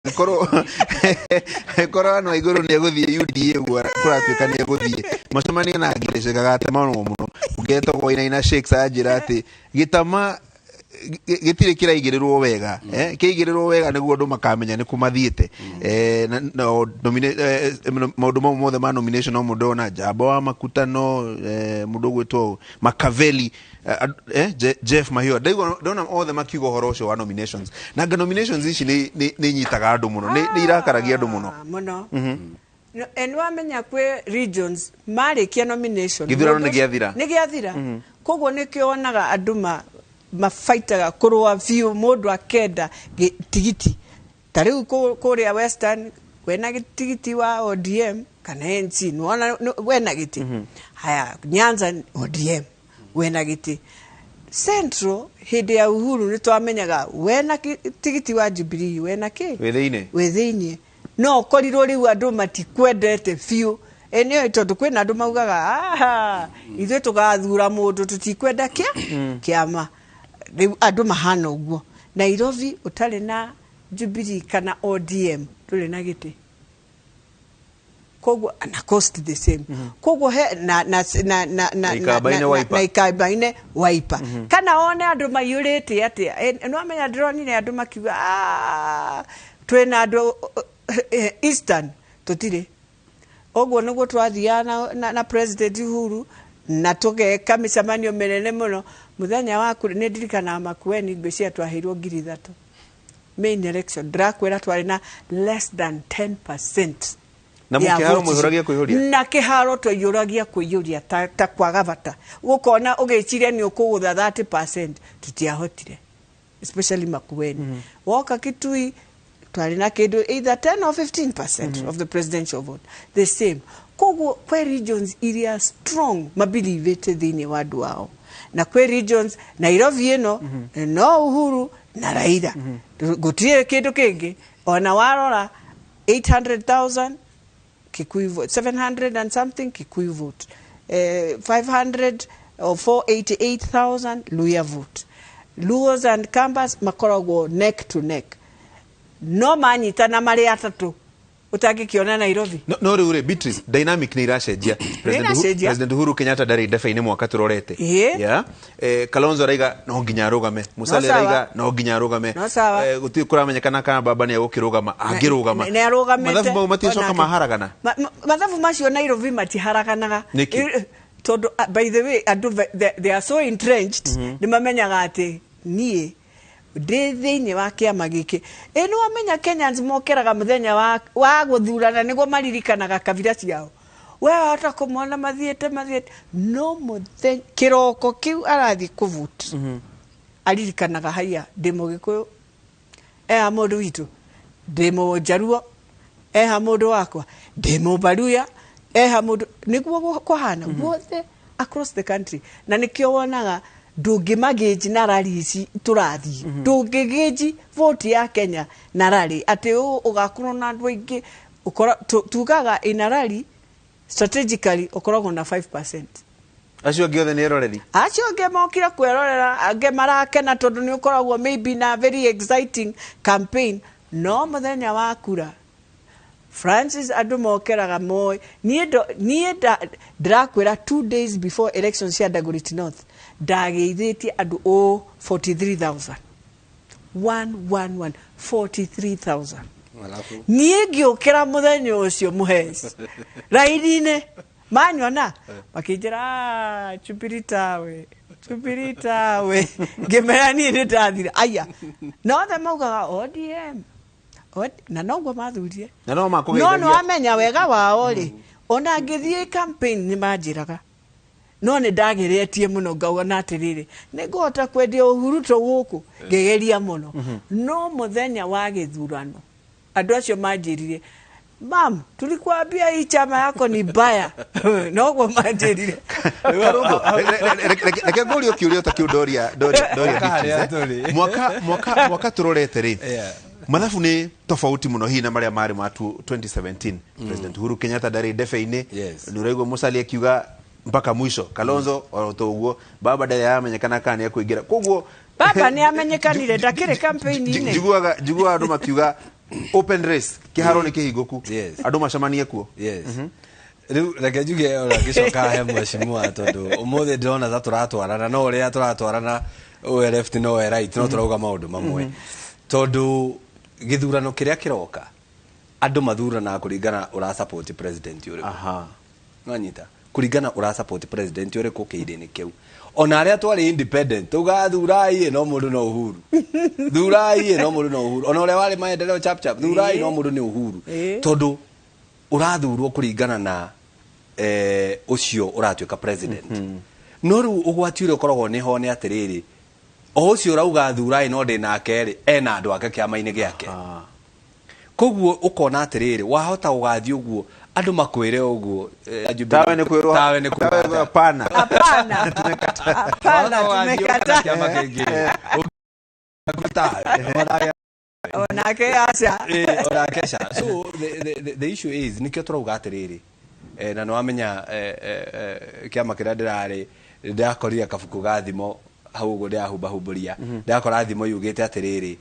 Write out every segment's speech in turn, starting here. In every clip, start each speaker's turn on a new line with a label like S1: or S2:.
S1: Korwo Anne Waiguru nĩ egũthiĩ UDA, ũguo kũratuĩka nĩ egũthiĩ, macemania na Ngirici gagatemanwo mũno. Ũngetagwo Wainaina Shakes anjĩra atĩ gĩtama gĩtirĩ kĩraigĩrĩrwo wega, kĩigĩrĩrwo wega nĩguo andũ makamenya nĩ kũ mathiĩte. Na maũndũ mau mothe ma nomination, no mũndũ ona Njamba wa Makutano, mũndũ ũgwĩtwo Makaveli, Jeff Mahiũ, ndaigua ndona othe makiuga ũhoro ũcio wa nominations, na nga nominations ici nĩ inyitaga andũ mũno, nĩ irakaragia andũ mũno.
S2: Ah, mũno. No, nĩ wamenya kwĩ regions marĩkia nomination,
S1: Gĩthurano
S2: mũndũ
S1: nĩ gĩathira.
S2: Nĩ gĩathira. Koguo nĩkĩo wonaga andũ mabaitaga kũrũa biũ, mũndũ akenda tigiti. Ta rĩu kũrĩa Western wena tigiti wa ODM kana NC, nĩwona wena gĩtĩ. Haya, Nyanza ODM wena gĩtĩ. Central hĩndĩ ya Uhuru nĩ twamenyaga wena tigiti wa Jubilee wena kĩ.
S1: Wĩ thĩinĩ.
S2: Wĩ thĩiniĩ, no ũkorirwo rĩu andũ matikwendete biũ. Nĩũĩ tondũ kwĩna andũ maugaga, "Aha, ithuĩ tũgathura mũndũ, tũtikwenda kĩa kĩama." Rĩu andũ mahana ũguo. Nairobi ũtarĩ na Jubilee kana ODM ndũrĩ na gĩtĩ. Koguo na cost the same. Koguo he na
S1: Ikamba-inĩ Wiper.
S2: Na Ikamba-inĩ Wiper, kana one andũ maiyũrĩte atĩa. Nĩ wamenya ndĩronire andũ makiuga, "Ah, twĩna andũ Eastern." Tũtirĩ ũguo. Nĩguo twathiaga na President Uhuru na tũgeka mĩcemanio mĩnene mũno. Mũthenya wa kura nĩ ndirikanaga Makueni, ngwĩciria twaheirwo 3,000 main election. Ndĩrakwĩra twarĩ na less than 10%.
S1: Na
S2: Ya
S1: mũkĩharo
S2: votes.
S1: mũihũragia kũihũria.
S2: Na kĩharo twaiyũragia kũiyũria ta kwaga bata, gũkona ũgĩciria nĩ ũkũgũtha 30%, tũtiahotire, especially Makueni. Woka Kitui twarĩ na kĩndũ either 10 or 15% of the presidential vote, the same. Koguo kwĩ regions iria strong mabilivĩte thĩinĩ wa andũ ao, na kwĩ regions Nairobi ĩno no Uhuru na Raila, gũtirĩ kĩndũ kĩngĩ. Ona warora 800,000 Kikuyu vote, 700 and something Kikuyu vote, 500 or 488,000 Luhya vote. Luos and Kambas makoragwo neck to neck, no manyitana marĩ atatũ ũtangĩkĩona Nairobi.
S1: No rĩu rĩ, Beatrice, dynamic nĩ iracenjia.
S2: Iracenjia.
S1: President Uhuru Kenyatta ndarĩ ndebe-inĩ mwaka tũrorete. Yeah. Kalonzo araiga no nginya arũgame. Musalia
S2: No sawa.
S1: araiga no nginya arũgame.
S2: No sawa.
S1: Gũtirĩ kũramenyekana kana baba nĩ egũkĩrũgama, angĩrũgama.
S2: Nĩ arũgamĩte.
S1: Mathabu mau maticoka
S2: Onake.
S1: maharagana.
S2: Mathabu macio Nairobi matiharaganaga.
S1: Nĩkĩ?
S2: Tondũ by the way andũ they are so entrenched, nĩ mamenyaga atĩ niĩ ndĩ thĩinĩ wa kĩama gĩkĩ. Ĩ nĩ wamenya Kenyans mokĩraga mũthenya wa gũthurana nĩguo maririkanaga kabira ciao. We wahota kũmona mathiĩte, no mũthenya kĩroko kĩu arathiĩ kũvote aririkanaga, haiya, ndĩ Mũgĩkũyũ, eha mũndũ witũ, ndĩ Mũnjaruo, eha mũndũ wakwa, ndĩ Mũbaruya, eha mũndũ. Nĩguo kũhana guothe across the country, na nĩkĩo wonaga ndũngĩmagĩnji na rari ici tũrathiĩ, ndũngĩgĩnji vote ya Kenya na rari atĩ ũũ ũgakorwo na andũ aingĩ. Tugaga in a rally strategically ũkoragwo na 5%.
S1: Acio angĩ othe nĩ eroreri.
S2: Acio angĩ mokire kwĩrorera, angĩ marakena tondũ nĩ ũkoragwo maybe na very exciting campaign, no mũthenya wa kura, Francis, andũ mokeraga moĩ. Niĩ ndĩrakwĩra 2 days before elections cia Dagoretti North ndagĩithĩtie andũ ũ 43,000, 111 43,000.
S3: Alafu
S2: Niĩ ngĩũkĩra mũthenya ũcio mũheci raini-inĩ manyona makĩnjĩra, "Ah, Jubilee tawe, Jubilee tawe." Ngĩmera niĩ nĩ ndathira aya, na othe maugaga ODM. Na noguo mathurire.
S1: Na no
S2: No
S1: makũgeithagia.
S2: nĩ wamenya wega wao rĩ, ona ngĩthiĩ campaign nĩ manjĩraga, no nĩ ndageretie mũno ngauga na atĩrĩrĩ, nĩ ngũhota kwendia Uhuru to gũkũ, ngĩgeria mũno, no mũthenya wa gĩthurano andũ acio manjĩrire, "Mam, tulikuambia hii chama yako ni mbaya." Noguo manjĩrire.
S1: Karũngũ, reke ngũrie kĩũria ta kĩu ndoria
S3: Mwaka harĩa
S1: Beatrice, eh.
S3: tũrĩ.
S1: Mwaka tũrorete rĩ, mathabu nĩ tofauti mũno hihi na marĩa marĩ ma 2017. President Uhuru Kenyatta ndarĩ ndebe-inĩ. Nĩ ũraigua Musalia akiuga mpaka mwisho, Kalonzo oro ta ũguo, baba ndarĩ aramenyekana kana nĩ ekũingĩra, koguo
S2: Baba nĩ amenyekanire ndakĩrĩ campaign-inĩ.
S1: Njiguaga andũ makiuga Open race, kĩharo nĩ kĩhingũku.
S3: Yes.
S1: Andũ macemanie kuo.
S3: Yes, rĩu reke njuge ona ngĩcoka he mheshimiwa, tondũ ũmũthĩ ndĩrona ta tũratwarana, no ũrĩa tũratwarana, ũyũ left no we right, no tũrauga maũndũ mamwe, tondũ gĩthurano kĩrĩa kĩroka andũ mathuranaga kũringana ũra support president ũrĩkũ. Nwanyita kũringana ũra support president ũrĩkũ kĩirĩ-inĩ kĩu. Ona arĩa twarĩ independent tuga thurai no mũndũ no Uhuru, thurai no mũndũ no Uhuru, ona ũrĩa warĩ Maendeleo Chap Chap, thurai no mũndũ nĩ Uhuru, tondũ ũrathurwo kũringana na ũcio ũratuĩka president. No rĩu ũgwati ũrĩa ũkoragwo nĩho nĩ atĩrĩrĩ, o ũcio ũrauga thurai no ndĩ nake rĩ, ena andũ ake kĩama-inĩ gĩake. Koguo ũkona atĩrĩrĩ, wahota gũgathiĩ ũguo andũ makwĩre ũguo,
S1: Tawe nĩ kwĩrwo.
S3: Tawe nĩ kwĩrwo.
S1: Tawe hapana.
S2: Hapana, hapana, tumekataa.
S3: Kĩama kĩngĩ. Tawe.
S2: Onake aca.
S3: Onake ca. So the issue is, nikĩo tũrauga atĩrĩrĩ, na nĩwamenya kĩama kĩrĩa ndĩrarĩ, ndĩrakorire kabuku ga thimo hau ũguo ndĩrahumbahumburia, ndĩrakora thimo yugĩte atĩrĩrĩ,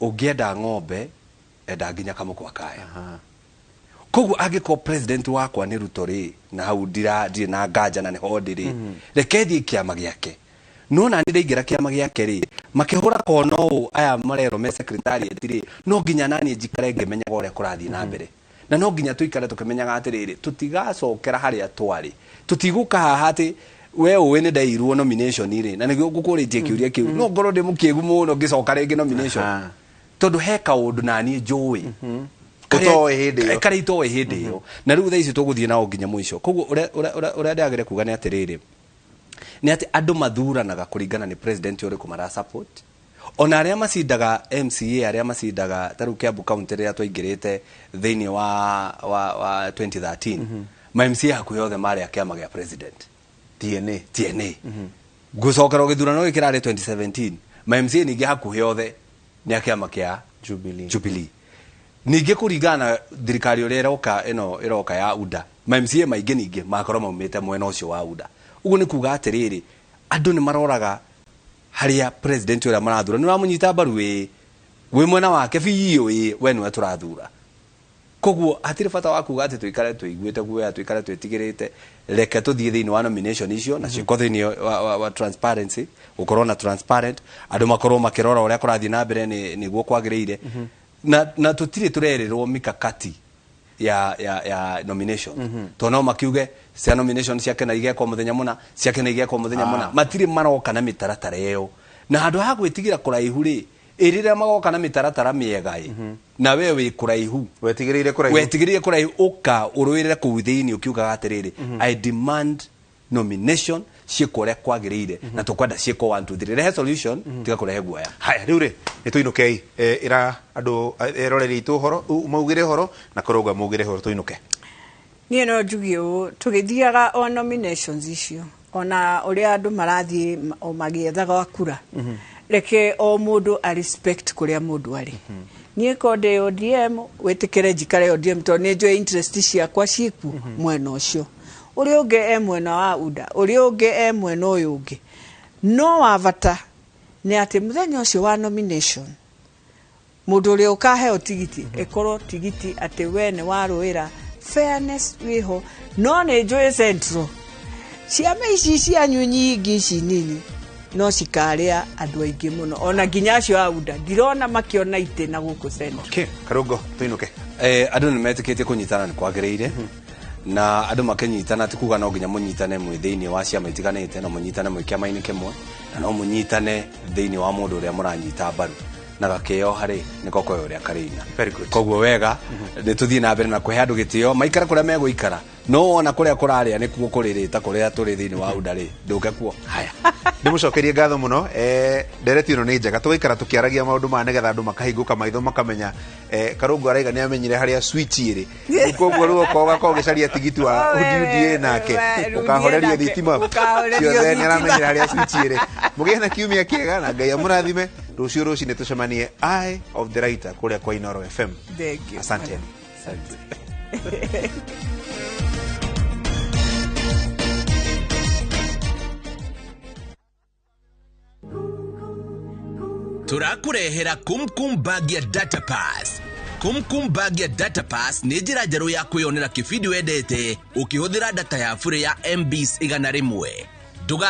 S3: ũngĩenda ng'ombe enda nginya kamũkwa kayo. Koguo angĩkorwo president wakwa nĩ Ruto rĩ, na hau ndirĩ na nganja na nĩho ndĩrĩ, reke thiĩ kĩama gĩake, no nani ndaingĩra kĩama gĩake rĩ, makĩhũra kona ũũ aya marerwo me secretariat rĩ, no nginya naniĩ njikare ngĩmenyaga ũrĩa kũrathiĩ na mbere, na no nginya tũikare tũkĩmenyaga atĩrĩrĩ, tũtigacokera harĩa twarĩ, tũtigũka haha atĩ we ũĩ nĩ ndairwo nomination rĩ, na nĩguo ngũkũrĩtie kĩũria kĩu, no ngorwo ndĩ mũkĩgu mũno ngĩcoka rĩngĩ nomination, tondũ he kaũndũ naniĩ njũĩ
S1: Ũtoĩ hĩndĩ ĩyo.
S3: Karĩa itoĩ hĩndĩ ĩyo, na rĩu thaa ici tũgũthiĩ nao nginya mũico. Koguo ũrĩa ndĩragĩria kuga nĩ atĩrĩrĩ, nĩ atĩ andũ mathuranaga kũringana nĩ president ũrĩkũ mara support. Ona arĩa macindaga MCA, arĩa macindaga ta rĩu Kiambu County, rĩrĩa twaingĩrĩte thĩinĩ wa 2013, ma MCA hakuhĩ othe marĩ a kĩama gĩa president.
S1: TNA.
S3: TNA. Gũcokerwo gĩthurano gĩkĩ kĩrarĩ 2017, ma MCA ningĩ hakuhĩ othe nĩ a kĩama kĩa
S1: Jubilee.
S3: Jubilee. Ningĩ kũringana na thirikari ũrĩa ĩroka ĩno ĩroka ya UDA, ma MCA maingĩ ningĩ makorwo maumĩte mwena ũcio wa UDA. Ũguo nĩ kuga atĩrĩrĩ, andũ nĩ maroraga harĩa president ũrĩa marathura nĩ ũramũnyita mbaru, ĩ wĩ mwena wake biũ, ĩ we nĩwe tũrathura. Koguo hatirĩ bata wa kuga atĩ tũikare tũiguĩte guoya, tũikare twĩtigĩrĩte. Reke tũthiĩ thĩinĩ wa nomination icio na ciĩko thĩinĩ wa transparency, gũkorwo na transparent, andũ makorwo makĩrora ũrĩa kũrathiĩ na mbere nĩguo kwagĩrĩire, na tũtirĩ tũrerĩrwo mikakati ya nomination, tondũ no makiuge cia nomination ciake na igekwo mũthenya mũna, ciake na igekwo mũthenya mũna. Matirĩ maroka na mĩtaratara ĩyo, na handũ ha gwĩtigĩra kũraihu rĩ, ĩ rĩrĩa magoka na mĩtaratara mĩega ĩ, na we wĩ kũraihu.
S1: Wetigĩrĩire kũraihu.
S3: Wetigĩrĩire kũraihu, ũka ũrũĩrĩre kũu thĩinĩ ũkiugaga atĩrĩrĩ, "I demand nomination ciĩkwo ũrĩa kwagĩrĩire, na tũkwenda ciĩkwo 1 2 3." Rehe solution, tiga kũrehe guoya.
S1: Haya, rĩu rĩ, nĩ tũinũkei. Ĩra andũ eroreri aitũ ũhoro, maugĩre ũhoro na kũrũga maugĩre ũhoro, tũinũke.
S2: Niĩ no njuge ũũ, tũgĩthiaga o nominations icio, ona ũrĩa andũ marathiĩ o magĩethaga kura, reke o mũndũ a respect kũrĩa mũndũ arĩ. Niĩ ko ndĩ ODM, wĩtĩkĩre njikare ODM, tondũ nĩ njũĩ interest ciakwa ciĩkuo mwena ũcio. Ũrĩa ũngĩ e mwena wa UDA, ũrĩa ũngĩ e mwena ũyũ ũngĩ. No wa bata nĩ atĩ mũthenya ũcio wa nomination, mũndũ ũrĩa ũkaheo tigiti ĩkorwo tigiti atĩ we nĩ warũĩra fairness wĩho. No nĩ njũĩ Central ciama ici cianyu nyingĩ ici nini no cikarĩa andũ aingĩ mũno, ona nginya acio a UDA ndirona makĩona itĩ na gũkũ Central.
S1: Okay, Karũngo, tũinũke.
S3: Andũ nĩ metĩkĩtie kũnyitana nĩ kwagĩrĩire, na andũ makĩnyitana ti kuga no nginya mũnyitane mwĩ thĩinĩ wa ciama itiganĩte, no mũnyitane mwĩ kĩama-inĩ kĩmwe, na no mũnyitane thĩinĩ wa mũndũ ũrĩa mũranyita mbaru, na gakĩo harĩ nĩko koyo ũrĩa karĩina.
S1: Very good.
S3: Koguo wega nĩ tũthiĩ na mbere na kũhe andũ gĩtĩo, maikare kũrĩa megũikara, no wona kũrĩa kũrarĩa nĩkuo kũrĩrĩ, ta kũrĩa tũrĩ thĩinĩ wa UDA rĩ, ndũke kuo.
S1: Haya, ndĩmũcokerie ngatho mũno. Ndereti ĩno nĩ njega, tũgaikara tũkĩaragia maũndũ maya nĩgetha andũ makahingũka maitho, makamenya. Karũngo araiga nĩ amenyire harĩa switch ĩrĩ, koguo rĩu okorwo ũgakorwo ũgĩcaria tigiti wa
S2: Oh,
S1: UDA nake ũkahoreria thitima
S2: ũkahorerio
S1: ciothe, nĩ
S2: thitima.
S1: aramenyire harĩa switch ĩrĩ. Mũgĩe na kiumia kĩega na Ngai amũrathime. Rũciũ rũcinĩ tũcemanie Eye of the Writer kũrĩa kwa Inoro FM.
S2: Thank you.
S1: Asante.
S2: Asante.
S4: Tũrakũrehera Kumkum Bag ya Data Pass. Kumkum Bag ya Data Pass nĩ njĩra njerũ ya kwĩyonera kĩbindi wendete ũkĩhũthĩra data ya bure ya MBs 100. Ndũga